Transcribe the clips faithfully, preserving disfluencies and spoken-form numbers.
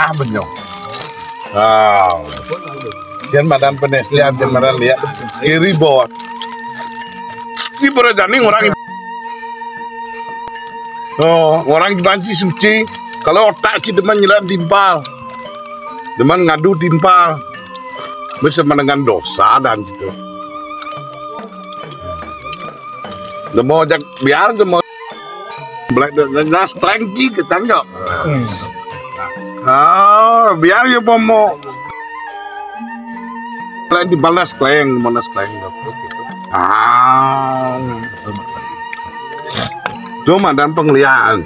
Benyong. Ah. Jan madan penes liat, jan madan liat. Kiri bawah. Di Pura Jani orang, oh, orang banci suci. Kalau otak kita demen nyerang timpal. Demen ngadu timpal. Bisa menengan dosa dan gitu. Demo jak biar demo. Belek de nas klengki ketang yo. Hmm. Ah, biar yo pomo. Kleng di balas kleng, mana kleng. Ah. Cuma dan pengliaan.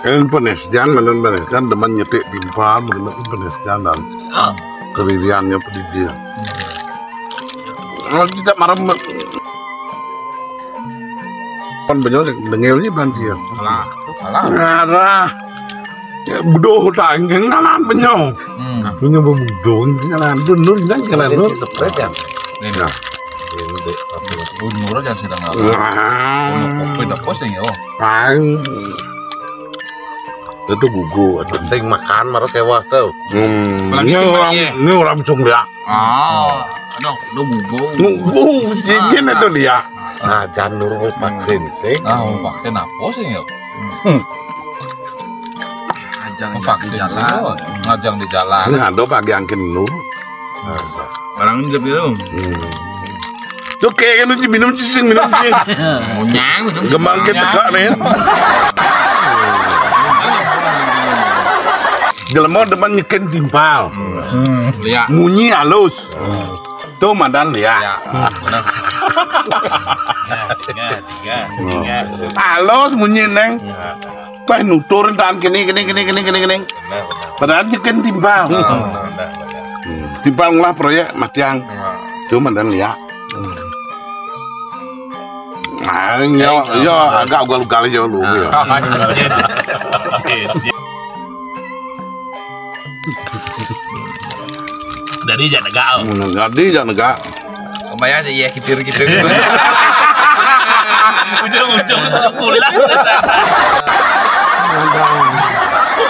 Kan penes jan, mana penes jan, demen nyetik bimpa, demen penes jan dan keririannya pedidi. Kalau tidak marah, pan benyol dengel ni banci. Alah, alah. Ngarah. Ya, bedoh tangkeng ngalan benyol. Hmm. Punya bebudo ngalan dun dun dan ngalan dun. Sepret ya. Ini nah. Ini dek, apa? Nur aja sedang apa? Wah. Kopi dah pusing ya. Itu gugu. Sing makan marah kewah tuh. Hmm. Apalagi ini sing orang, makan, ya? Ini orang cung dia. Ah, aduh, udah gugu. Gugu, cincin itu dia. Nah, janur mau vaksin sih. Ah, mau vaksin apa sih ya? Hmm. Vaksin sih, ngajang di jalan. Ini ada pagi angkin nur. Barang ini gitu. Hmm. Tuh kayak kan minum cicing, minum cicing. Monyang, minum. Gemang kita kak nih. Jelema demen nyeken timpal. Hmm. Iya. Munyi halus. Hmm. Tuh madan liat. Ya. Benar. Ya, tiga, tiga, tiga. Halus munyi neng. Ya. Pas nutur tan kene kene kene kene kene kene. Benar, benar. Padahal nyeken timpal. Benar, benar, benar. Hmm. Timpal ngolah proyek matiang. Ya. Tuh madan liat. Hmm. Ah, yo, yo, agak ugal-ugal yo lu. Ah. Yo. Dari jak negak. Hmm, jadi jak negak. Kebayang aja ya kitir-kitir. Ujung-ujung sudah pulang.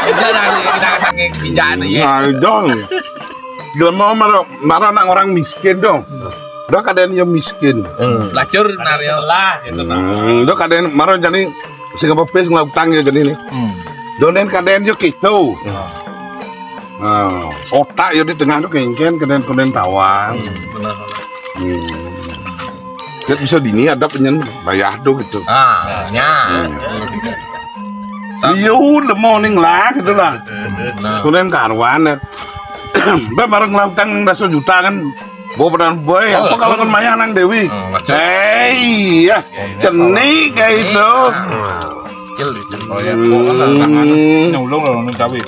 Udah dah, kita saking bijak nih ya. Nah, dong. Gila mau marah, marah nak orang miskin dong. Udah keadaan yang miskin. Hmm. Lacur nario lah gitu. Hmm, udah keadaan marah jadi sing apa pes ngelautang ya jadi nih. Hmm. Donen keadaan yo gitu. Hmm. Nah, otak yo di tengah tuh kengken keadaan keadaan tawang. Hmm, benar. Hmm. Kan bisa dini ada penyen bayar tuh gitu. Ah, ya. Hmm. Iya, udah morning lah gitu lah. Nah. Keadaan karuan ya. Mbak bareng ngelautang rasa juta kan. Bawa pedang boy, apa kalau kan mayang nang Dewi? Oh, macam. Eh, iya. Cenik kayak itu. Kecil gitu. Oh ya, pokoknya tangan nyulung loh nang Dewi.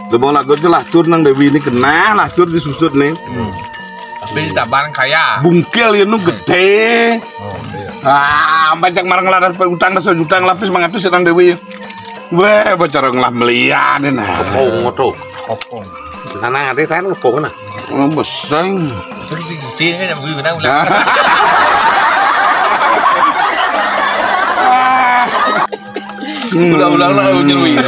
Lu mau lagu aja lah tur nang Dewi ini kena lah tur disusut nih. Hmm. Tapi di taban kaya. Bungkil ya nu gede. Oh, iya. Ah, banyak marang laras utang rasa juta lapis mangatus nang Dewi. Weh, bocor ngelah melian ini. Kopong tuh. Kopong. Sana ada kan kopong nah. Oh, beseng. Sing sing kan gue bilang ulang. Ulang-ulang lah nyelui.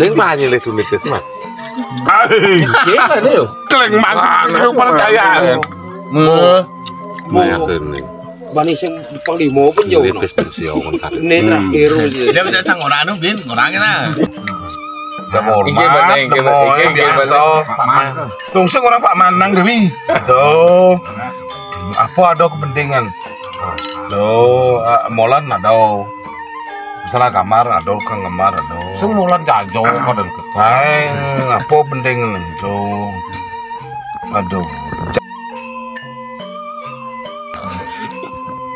Sing banyak le tumitis mah. Gimana yo? Keleng mangkuk percaya. Meh. Banyak ini. Bani sing panglima pun jauh. Ini terakhir. Dia bisa sang orang anu bin, orangnya lah. Inggih, Pak Neng, inggih, Pak. Inggih, inggih, Pak Neng. Tungsung orang Pak Manang Dewi. Tuh. Apa ada kepentingan? Tuh, eh, molan ada. Masalah kamar ada, kang kamar ada. Sing molan jajo pada. Hai, apa penting itu? Aduh.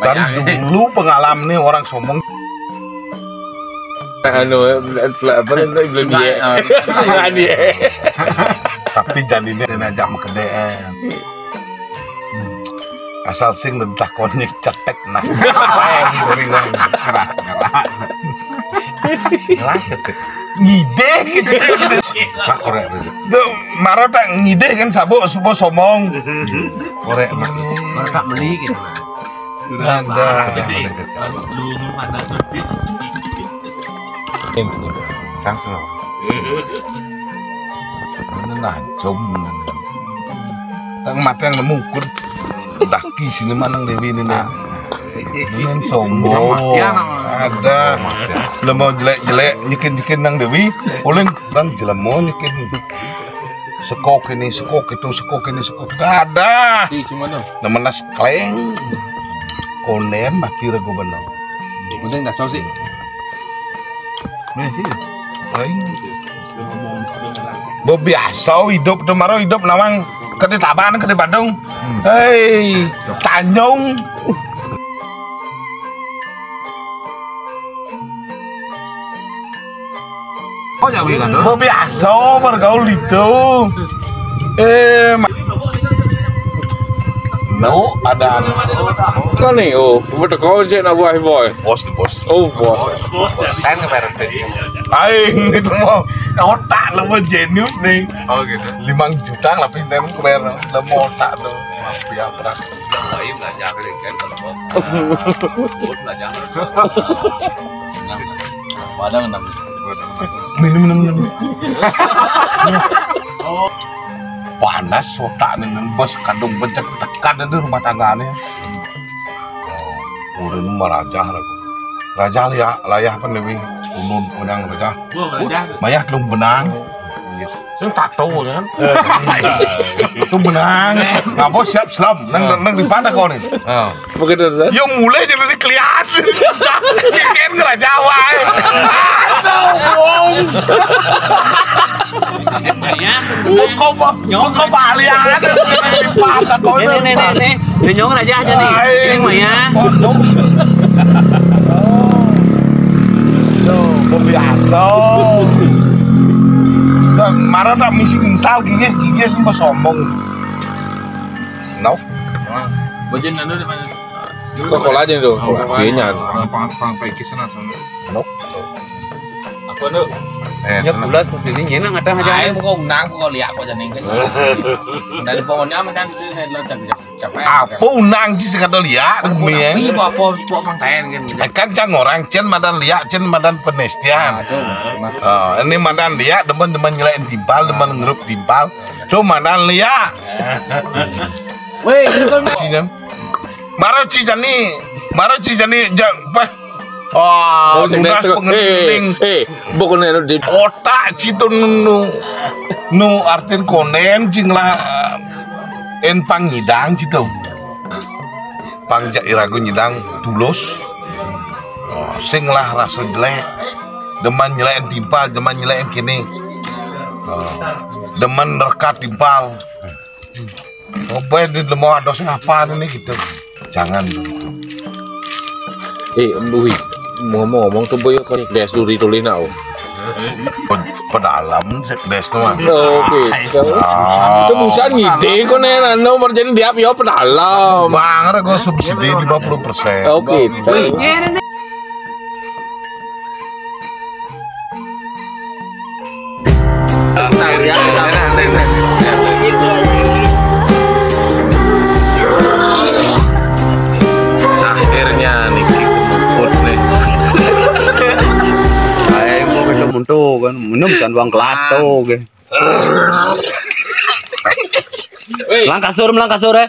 Dari dulu pengalaman nih orang sombong. Anu, apa itu belum dia? Belum dia. Tapi jadinya dia ngajak makan D M. Asal sing ditakoni cetek nas. Keras, keras. Lah, gitu. Ngidih gitu. Pak korek gitu. Tuh, maro tak ngidih kan sabuk subuh somong. Korek. Korek tak meni gitu. Anda. Jadi, lu mana sedih. Cang seno. Ini nah, jom. Tang mateng nemu ukur. Daki sini manang Dewi ini nah. Ini sombong. Ada. Lemo jelek-jelek, nyekin-nyekin nang Dewi. Uling bang jelemo nyekin. Sekok ini, sekok itu, sekok ini, sekok itu. Ada. Di sini mana? Nama nas kleng. Konen mati rego bener. Mungkin nggak sih. Ini sih. Lain. Bebiasa hidup tu maro hidup nawang kedi Taban, kedi Badung. Hei, Tanjung. Oh, ya, begitu. Bebiasa bergaul itu. Eh, ma- no, ada. Kan ni, oh, betul kau je nak buat boy. Bos, bos. Oh, bos. Kan ke parent tadi. Aing itu mau otak lu mau jenius nih. Oh, gitu. Lima juta lah pindah ke bayar lu mau otak tuh. Mafia perang. Yang lain belajar kan kalau mau. Buat belajar. Padang enam. Minum, minum, minum. Panas otak nih, bos kadung bencet tekan itu rumah tangganya. Urun mah raja lah. Raja layah, layah apa nih? Ulun kunang raja. Wah, raja. Mayah belum benang. Sing tato kan? Itu benang. Ngapa siap selam? Nang nang di mana kau nih? Oh. Mungkin urusan. Yo mulai jadi kelihatan. Kan ngeraja wae. Aduh, wong. Muka ba-, muka balik aja. Di mana kau nih? Nih, nih, nih, nih. Nyong raja aja nih. Ini mah ya. Tuh, biasa. Marah tak misi kental gigi, gigi sumpah sombong. No. Bocin anu di mana? Kok sekolah aja tuh. Kayaknya. Pang pang pang sana sana. No. Apa tuh? Eh, ya pulas terus ini nyena ngadang aja. Ayo kok undang kok lihat kok jeneng. Dan pokoknya menang itu saya lo capek. Apa unang sih sekadar liak demi ya? Iya, apa, apa, apa manten kan gitu. Kan cang orang cen madan liak, cen madan penestian. Aduh, mas. Oh, ini madan liak, demen-demen nyelain timpal, demen ngerup timpal. Tuh madan liak. Weh, itu kan. Sini. Maro Ci Jani, maro Ci Jani, ja-, bah. Oh, nunas pengening. Eh, eh, bukan anu di otak citu nu, nu, nu artin konen cing lah, eh, en pangidang citu. Pangja irago nyidang tulus. Oh, sing lah rasa jelek. Demen nyelek timpal, demen nyelek kini. Oh, demen rekat timpal. Apa yang di lemah ada sing apa ini gitu. Jangan begitu. Eh, Lui, ngomong-ngomong tuh boyo kok des duri tuli nau. Pe-, pedalam sih des tuh mah. Oke. Ah. Itu busan ngide kok nih, anu, merjani diap yo pedalam. Bang, ada gua subsidi lima puluh persen. Oke. Akhirnya nih, put nih. Ayo, mau kita muntu kan, minum kan uang kelas tuh, oke. Weh. Lang kasur, lang kasur, eh.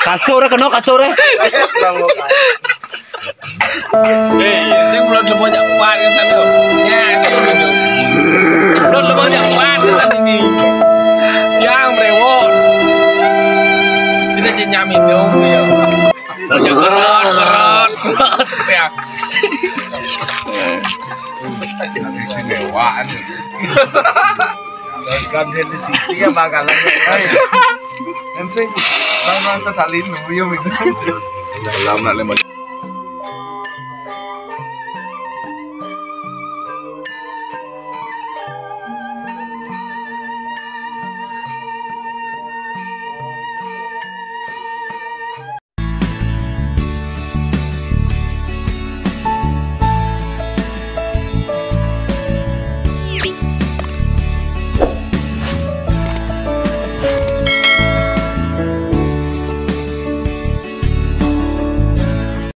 Kasur, kena kasur, eh. Eh, sing belum semua jak kuat kan sana. Ya, sing gitu. Belum semua jak kuat kan sana ini. Yang merewok. Tidak nyamin dong, ya. Banyak berat, berat. Ya. Mewah. Kan dia di sisi ya bakalan. Kan sih, bang, bang, sesalin, nunggu ya, gitu. Dalam nak lima.